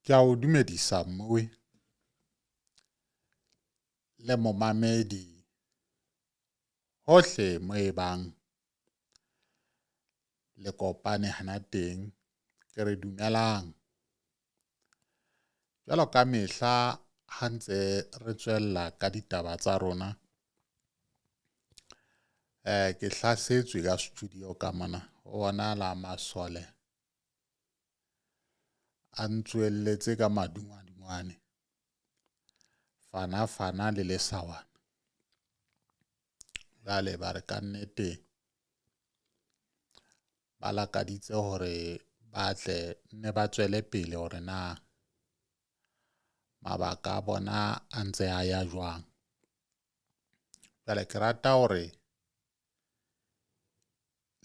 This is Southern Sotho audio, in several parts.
Ke a o dumedisa mmowe le momamedi hohle mo e bang le kopane hana teng. Ke re dumelang. Jwalo ka mehla ha ntse re tswella ka ditaba tsa rona ke hlasetswe ka studio ka mona. Ho bonahala masole a ntsohelletse ka madungwadungwane, fana fana le lesawana. Jwale ba re kannete ba lakaditse hore ba tle nne ba tswele pele hore na mabaka a bona a ntse a ya jwang. Jwale ke rata hore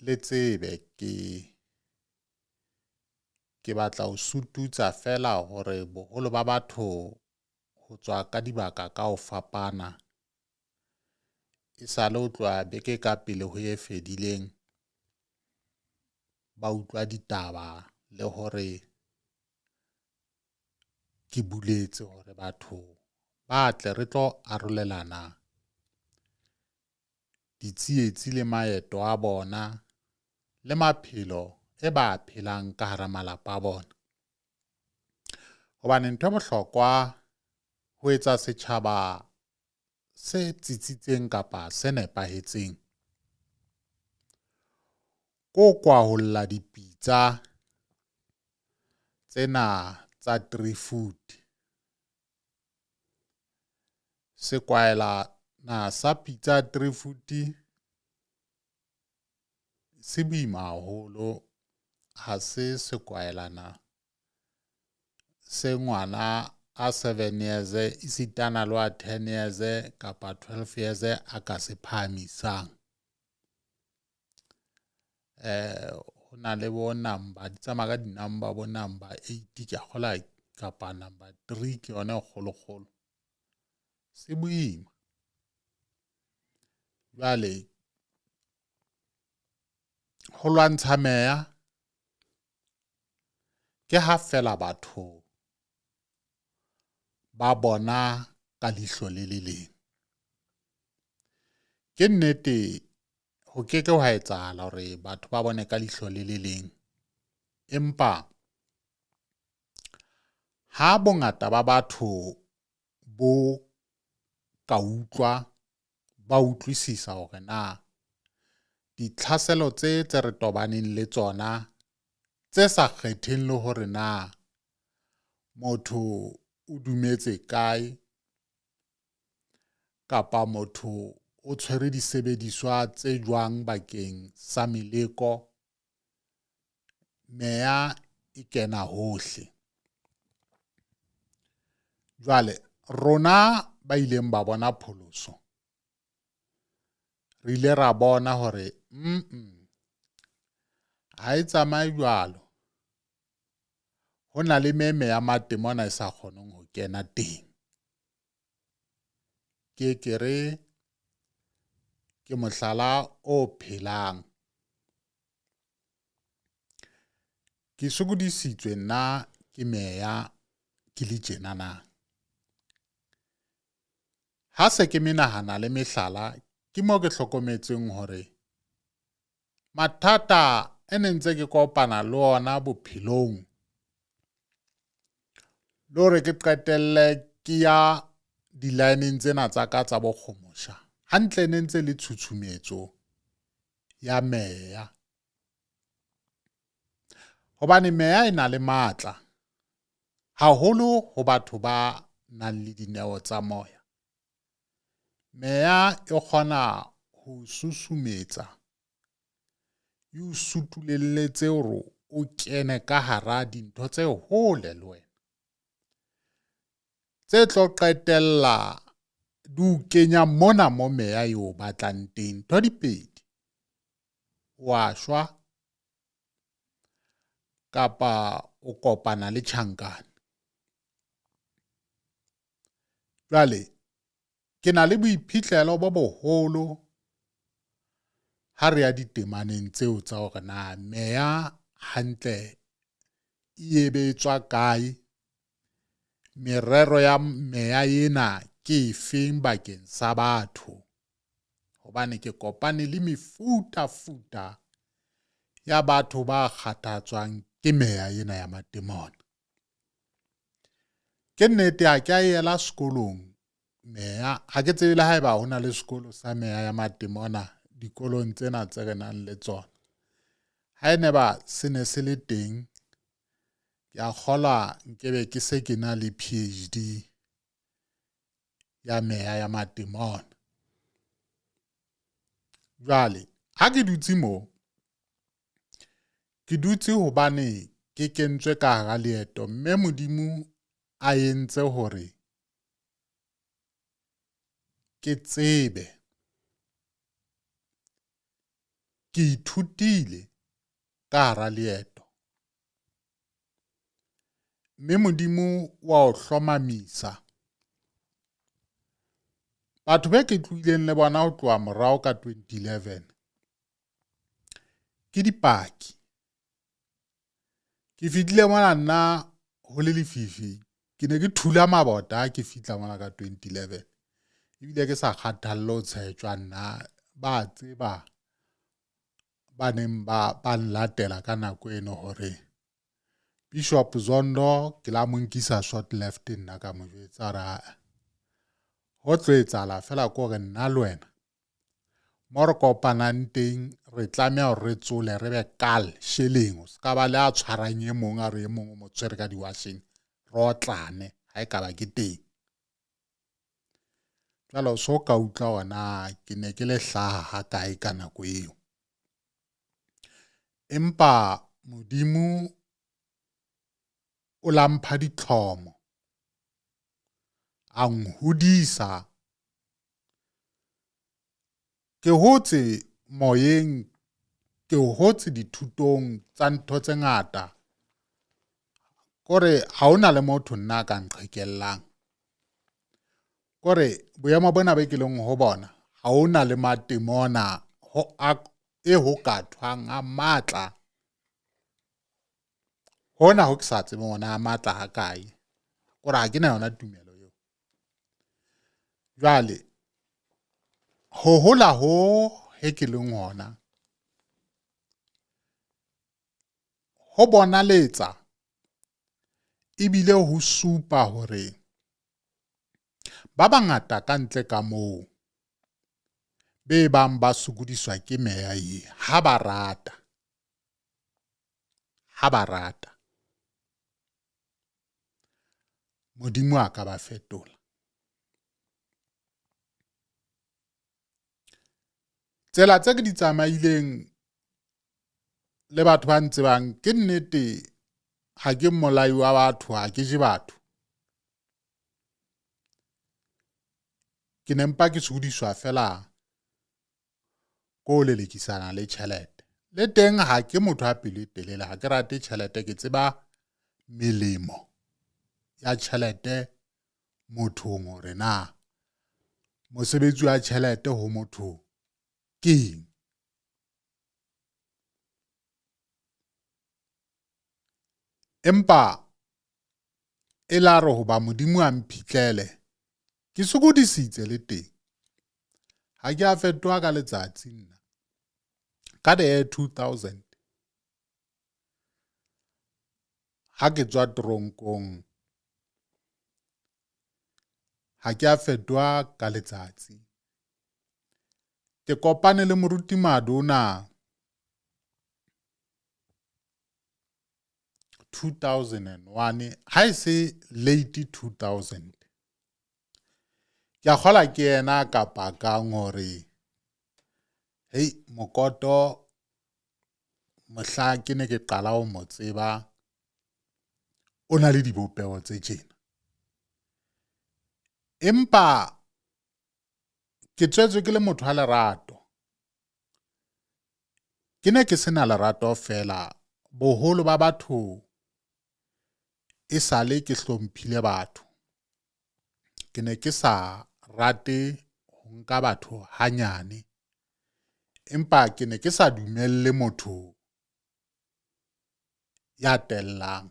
le tsebe ke batla ho sututsa feela hore boholo ba batho ho tswa ka dibaka ka ho fapana. Esale ho tloha beke ka pele ho e fedileng, ba utlwa ditaba le hore ke buletse hore batho ba tle re tlo arolelana ditsietsi le maeto a bona le maphelo e ba a phelang ka hara malapa a bona. Hobane ntho e bohlokwa ho etsa setjhaba se tsitsitseng kapa se nepahetseng, ke ho kwaholla dipitsa tsena tsa three foot. Sekwahelana sa pitsa three foot se boima haholo, ha se sekwahelana se ngwana a seven years esitana le wa ten years kapa 12 years a ka se phahamisang. Ho na le bo number, di tsamaya ka di-number bo number eight ke a kgolwa kapa number three ke yona e kgolokgolo. Se boima. Jwale ho lwantsha meya ke ha feela batho ba bona ka leihlo le le leng. Ke nnete ho keke hwa etsahala hore batho ba bone ka leihlo le le leng, empa ha bongata ba batho bo ka utlwa, ba utlwisisa hore na ditlhaselo tse tse re tobaneng le tsona tse sa kgetheng le hore na motho o dumetse kae kapa motho o tshwere disebediswa tse jwang bakeng sa meleko, meya e kena hohle. Jwale rona ba ileng ba bona pholoso, re ile ra bona hore ha e tsamaye jwalo. Ho na le meme ya matemona e sa kgoneng ho kena teng. Ke ke re ke mohlala o phelang. Ke sokodisitswe nna ke meya ke le tjenana. Ha se ke menahana le mehlala, ke mo ke hlokometseng hore mathata e ne ntse ke kopana le ona bophelong le hore ke qetelle ke ya di-line-eng tsena tsa ka tsa bokgomosha hantle ne ntse le tshutshumetso ya meya. Hobane meya e na le matla haholo ho batho ba nang le dineo tsa moya. Meya e kgona ho susumetsa, e o sutulelletse hore o kene ka hara dintho tse hole le wena, tse tlo qetella di o kenya mona mo meya e o batlang teng. Ntho di pedi, wa shwa kapa o kopana le tjhankane. Jwale ke na le boiphihlelo bo boholo ha re ya ditemaneng tseo tsa hore na meya hantle e be e tswa kae, Merero ya meya ena ke efeng bakeng sa batho? Hobane ke kopane le mefutafuta ya batho ba kgathatswang ke meya ena ya matemona. Ke nnete ha ke a ela sekolong meya, ha ke tsebe le haeba ho na le sekolo sa meya ya matemona dikolong tsena tse re nang le tsona. Ha e ne ba se ne se le teng, ke a kgolwa nkebe ke se ke na le PhD ya meya ya matemona. Jwale ha ke dutse mo, ke dutse hobane ke kentswe ka hara leeto mme Modimo a entse hore ke tsebe. Ke ithutile ka hara leeto mme Modimo wa o hlomamisa. Batho be ke tlohileng le bona ho tloha morao ka 2011 ke dipaki. Ke fihlile mona nna ho le lefifi, ke ne ke thula mabota ha ke fihla mona ka 2011. Ebile ke sa kgathalle ho tshetjwa nna, ba tseba ba neng ba ba nlatela ka nako eno hore Bishop Zondo ke la mo nkisa short left nna ka mo jwetsa hore ho tlo etsahala fela ke hore nna le wena mo re kopanang teng re tlameha hore re tsole re be kal sheleng o se ka ba le a tshwarang e mong a re e mong o mo tshwere ka diwasheng re otlane ha e ka ba ke teng. Jwale o so ka utlwa hore na ke ne ke le hlaha ha kae ka nako eo. Empa Modimo o la mpha ditlhomo, a nhodisa. Ke hotse moyeng, ke hotse dithutong tsa ntho tse ngata. Kore ha hona le motho nna a ka nqhekellang. Kore boemo bona be ke leng ho bona, ha hona le matemona ho a e ho ka thwang a matla. Hona ho ke sa tsebeng hore na a matla ha kae. Kore ha ke na yona tumelo eo. Jwale ho hola ho he ke leng hona ho bonaletsa ebile ho supa hore ba bangata ka ntle ka moo be bang ba sokodiswa ke meya ye ha ba rata, ha ba rata Modimo a ka ba fetola. Tsela tse ke di tsamaileng le batho ba ntsebang ke nnete ha ke mmolai wa batho, ha ke je batho. Ke ne mpa ke sokodiswa fela ko lelekisana le tjhelete. Le teng ha ke motho a pelo e telele, ha ke rate tjhelete, ke tseba melemo ya tjhelete mothong hore na mosebetsi wa tjhelete ho motho ke eng. Empa e la re hoba Modimo a mphitlele, ke sokodisitse le teng. Ha ke a fetoha ka letsatsi nna. Ka the year 2000, ha ke tswa toronkong, ha ke a fetoha ka letsatsi. Ke kopane le moruti Madona 2001, ha e se late 2000. Ke a kgola ke yena ka pakang hore hei Mokoto mohla ke ne ke qala ho mo tseba o na le dibopeho tse tjena. Empa ke tswetswe ke le motho wa lerato. Ke ne ke sena lerato fela boholo ba batho e sale ke hlomphile batho. Ke ne ke sa rate ho nka batho hanyane, empa ke ne ke sa dumelle motho ya tellang.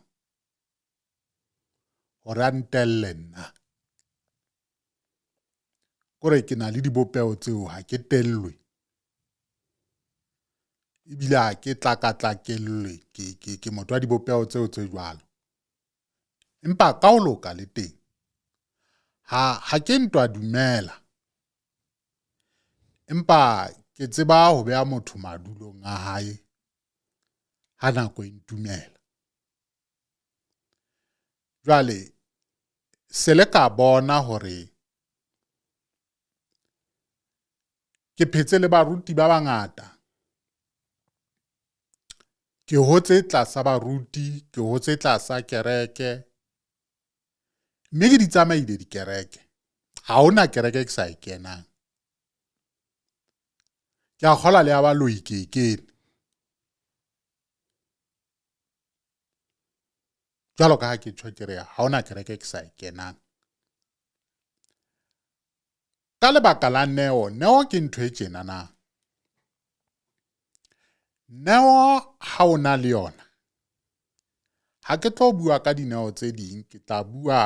Hore a ntelle nna. Kore ke na le dibopeho tseo ha ke tellwe. Ebile ha ke tlakatlakellwe ke motho wa dibopeho tseo tse jwalo. Empa ka ho loka le teng ha ke ntwa dumela. Empa ke tseba ho beha motho madulong a hae ha nako e ntumela. Jwale se le ka bona hore ke phetse le baruti ba bangata. Ke hotse tlasa baruti, ke hotse tlasa kereke, mme ke di tsamaile dikereke. Ha hona kereke ke sa e kenang. Ke a kgolwa le ya baloi ke e kene. Jwalo ka ha ke tjho ke re ha hona kereke ke sa e kenang. Ka lebaka la neo, neo ke ntho e tjena na. Neo ha o na le yona, ha ke tlo bua ka dineo tse ding, ke tla bua